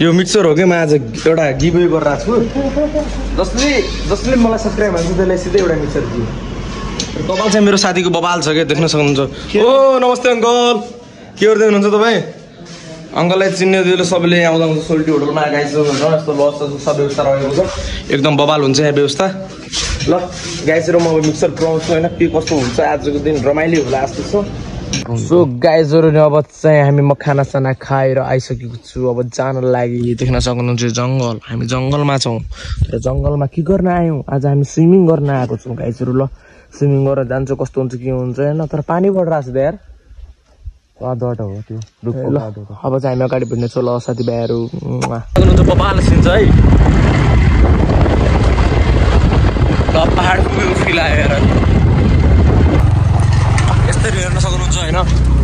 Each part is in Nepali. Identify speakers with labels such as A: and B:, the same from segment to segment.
A: यो मिक्सर हो कि म आज एउटा गिभवे गरिरहेको छु जसले मलाई सब्सक्राइब गर्छ त्यसलाई सिधै एउटा मिक्सर दियो बबाल चाहिँ मेरो साथीको बबाल छ क्या देख्न सक्नुहुन्छ ओ नमस्ते अङ्कल के गर्दै हुनुहुन्छ तपाईँ अङ्कललाई चिन्ने दियो सबैले आउँदा आउँदा सोल्टी होटलमा गाइस होइन यस्तो लस सब व्यवस्था रहेको छ एकदम बबाल हुन्छ यहाँ व्यवस्था ल गाइसहरू म अब मिक्सर पुऱ्याउँछु होइन के कस्तो हुन्छ आजको दिन रमाइलो होला जस्तो छ सो गाइजहरू अब चाहिँ हामी म खानासाना खाएर आइसकेको छु अब जान लागि देख्न सक्नुहुन्छ जङ्गल हामी जङ्गलमा छौँ र जङ्गलमा के गर्न आयौँ आज हामी स्विमिङ गर्न आएको छौँ गाइजहरू ल स्विमिङ गरेर जान्छौँ कस्तो हुन्छ के हुन्छ होइन तर पानी बढिरहेको छ त यार बाटो हो त्यो ल अब चाहिँ हामी अगाडि बढ्नेछौँ ल साथीभाइहरू बबाल सिन्छ है ल पहाडको भ्यू फिल आयो हेर यसरी हेर्न सक्नुहुन्छ होइन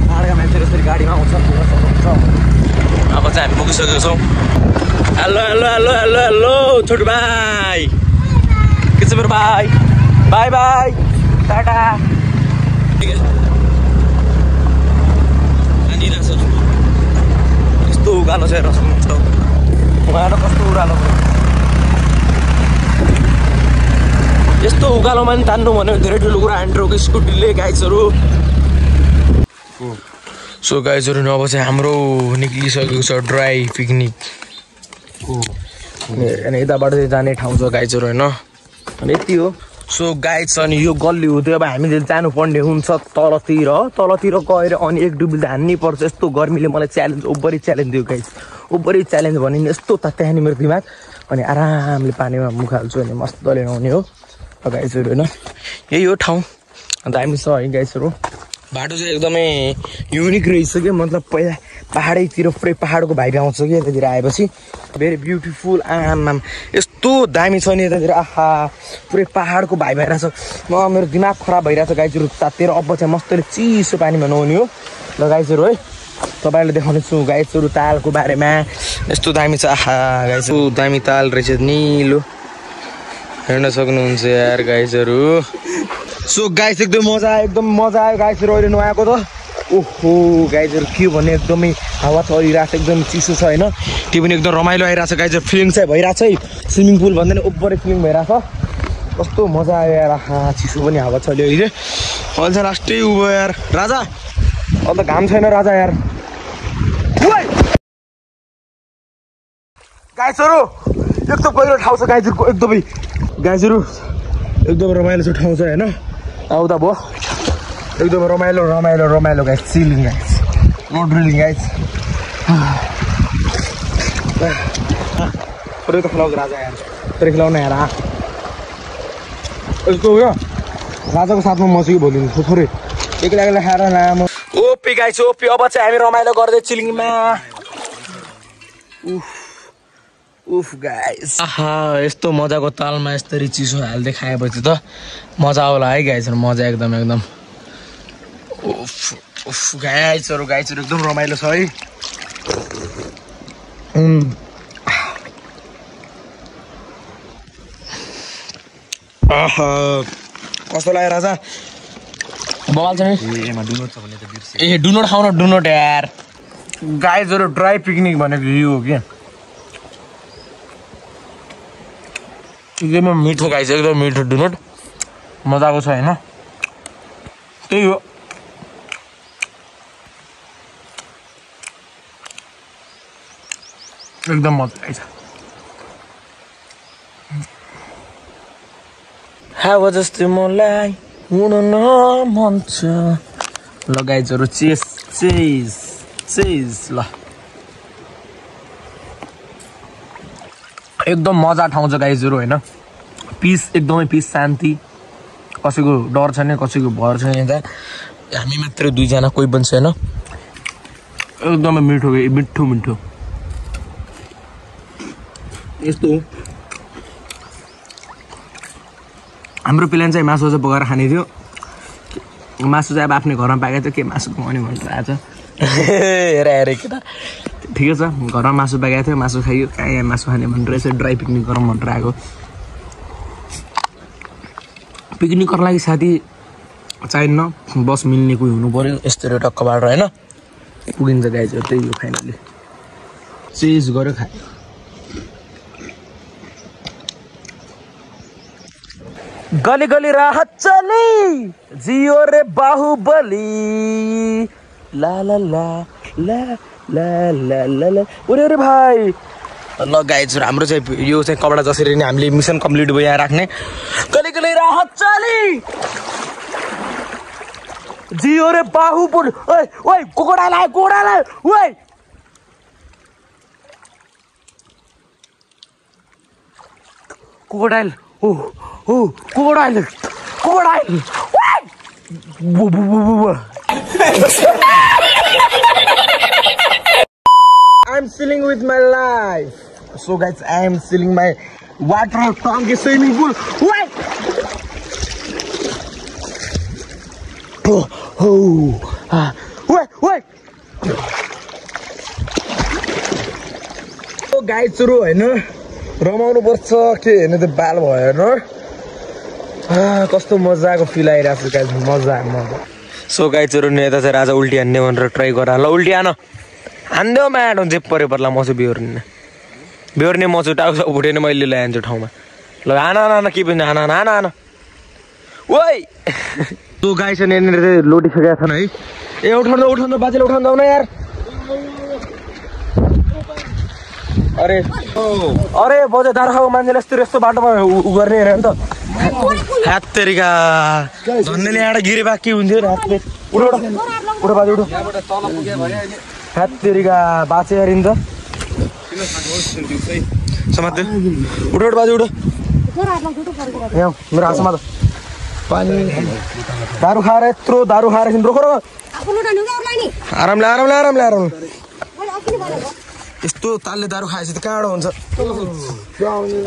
A: पहाडका मान्छेहरू यसरी गाडीमा आउँछ अब चाहिँ हामी पुगिसकेको छौँ hello hello hello hello hello छोटो भाइ के छ मेरो भाइ बाई बाई टाटा कस्तो उकालो छ हेर्न सक्नुहुन्छ उहाँहरू कस्तो उकालो यस्तो उकालोमा नि तान्नु भन्यो धेरै ठुलो कुरा हान्ड्रोको स्कुटीले गाइजहरू सो गाइजहरू अब चाहिँ हाम्रो निक्लिसकेको छ ड्राई पिकनिक अनि यताबाट चाहिँ जाने ठाउँ छ गाइजहरू होइन अनि यति हो सो गाइज अनि यो गल्ली हुँदै अब हामीले जानुपर्ने हुन्छ तलतिर गएर अनि एक डुबी त हान्नै पर्छ यस्तो गर्मीले मलाई च्यालेन्ज ओभरै च्यालेन्ज दियो गाइज ओभरै च्यालेन्ज भन्यो नि यस्तो तात्यानी मेरो दिमाग अनि आरामले पानीमा मुख हाल्छु अनि मजाले आउने हो गाइजहरू होइन यही हो ठाउँ अन्त हामी छ है गाइजहरू बाटो चाहिँ एकदमै युनिक रहेछ क्या मतलब पहिला पहाडैतिर पुरै पहाडको भाइब आउँछ कि यतातिर आएपछि भेरी ब्युटिफुल आमाम यस्तो दामी छ नि यतातिर आहा पुरै पहाडको भाइब आइरहेछ मेरो दिमाग खराब भइरहेछ गाइजहरू तातेर अब चाहिँ मस्तले चिसो पानीमा नुहाउने हो ल गाइजहरू है तपाईँहरूले देखाउने छु गाइजहरू तालको बारेमा यस्तो दामी छ आहा गाइजहरू दामी ताल रहेछ निलो हेर्न सक्नुहुन्छ यार गाइजहरू सो गाइस एकदम मजा आयो गाइसहरू अहिले नुहाएको त ओहो गाइजहरू के भन्ने एकदमै हावा चलिरहेको छ एकदम चिसो छ होइन त्यो पनि एकदम रमाइलो आइरहेको छ गाइजहरू फिलिङ चाहिँ भइरहेको छ है स्विमिङ पुल भन्दा नि ओभरै फिलिङ भइरहेको छ कस्तो मजा आयो यार आहा चिसो पनि हावा चल्यो अहिले अहिले चाहिँ लास्टै उ भयो यार राजा अन्त घाम छैन राजा यार गाइसहरू एकदम पहिलो ठाउँ छ गाइजहरूको गाइजहरू एकदम रमाइलो छ ठाउँ छ होइन आउँदा भयो एकदम रमाइलो guys chilling guys no drilling guys थोरै त खिलाउँछ राजा यार थोरै खिलाउन यार यस्तो हो राजाको साथमा म चाहिँ भोलि थोरै एक्लै खाएर लामो ओपी गाइस ओपी अब चाहिँ हामी रमाइलो गर्दै चिलिङमा उफ गाइस आहा यस्तो मजाको तालमा यस्तरी चिसो हाल्दै खाएपछि त मजा आउला है गाइसहरू मजा एकदम उफ गाइसहरू एकदम रमाइलो छ है आहा कस्तो लाग्यो राजा बवाल छ नि ए डुनोट खाऊ न डुनोट यार गाइसहरू ड्राई पिकनिक भनेको यो हो कि एकदमै मिठो गाइस एकदम मिठो डुनोट मजाको छ होइन त्यही हो एकदम मजा आइछ हावा जस्तै मलाई हुन न मन छ ल गाइजहरू चेस ल एकदम मजा ठाउँ छ गाइजहरू होइन पिस एकदमै पिस शान्ति कसैको डर छैन कसैको भर छैन यता हामी मात्र दुईजना कोही पनि छैन एकदमै मिठो यस्तो हो हाम्रो प्लान चाहिँ मासु चाहिँ पकाएर खाने थियो मासु चाहिँ अब आफ्नै घरमा पाकेको थियो के मासु पकाउने भनेर आएको छ हेर केटा ठिकै छ घरमा मासु पाकेको थियो मासु खाइयो कहाँ यहाँ मासु खाने भनेर यसो ड्राई पिकनिक गरौँ भनेर आएको पिकनिक गर्नको लागि साथी चाहिन्न बस मिल्ने कोही हुनु पर्यो यस्तो टक्क बाटो होइन पुगिन्छ गाइजहरू त्यही हो फाइनली चेज गर्यो खाए गली गली राहत चली जियो रे बाहुबली ला ला ला ला ला ला ला ला अरे भाइ ल गाइज हाम्रो चाहिँ यो चाहिँ कपडा जसरी नै हामीले मिसन कम्प्लिट भयो यहाँ राख्ने गली गली राहत चली जियो रे बाहुबली ओइ ओइ कोकोडा लाए ओइ कोकोडाइल ओ crocodile I'm chilling with my life. So guys, I am chilling my water tank swimming pool. What? Wait. So guys, सुरु हैन रमाउनु पर्छ के हैन त बाल भयो हैन कस्तो मजाको फिल आइराछ गाइस मजा सो गाइजहरु नि यता चाहिँ राजा उल्टी हान्ने भनेर ट्राई गरा ल उल्टी हान हान्दियो म्याड हुन्छ परे पर्ला मसु बिहोर्ने मसु टाउको उठेन मैले ल्यान्छु ठाउँमा ल हान के पनि हान ओइ तो गाइस ने लोटी सकेका छन् है ए उठाउन बाजेले उठाउन जाऊ न यार अरे बजे दार खाऊ मान्छेले यस्तो बाटोमा उ गर्ने हैन त हात तेरीका धन्नेले यहाँ गिरे बाकी हुन्थ्यो नि हातले उठो बाजे उठो हात तेरीका बाचे यारिन त समात्यो उठो बाजे उठो यहाँ मेरो हात समात पानी दारू खाएर यत्रो दारू खाएर रोको आरामले यस्तो तालले दारू खाएपछि त कहाँबाट हुन्छ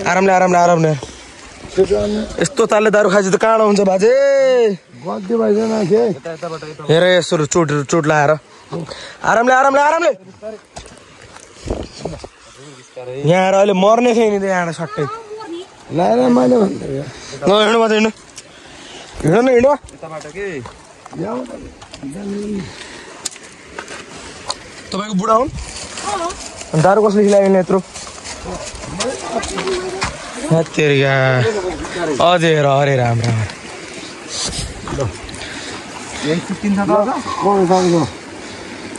A: आरामले यस्तो तालले दारू खाएपछि त कहाँबाट हुन्छ बाजे हेर यसो चोट लाएर आरामले यहाँ आएर अहिले मर्ने थिएँ नि यहाँ सट्टै हिँड्नु तपाईँको बुढा हुन् दारू कसले खिलायो यत्रो अझै अरे राम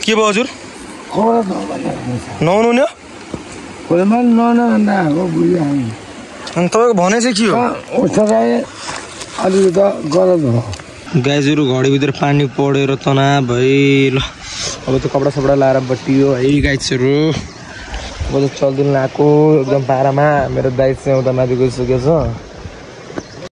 A: के भयो हजुर नुहाउनु नि अनि तपाईँको भने चाहिँ के हो गाईहरू घडीभित्र पानी पढेर तना भइ ल अब त कपडा सपडा लाएर बटियो है गाईहरू अब त चल्दिनु आएको एकदम पारामा मेरो दाइ चाहिँ उता माथि गइसकेको छ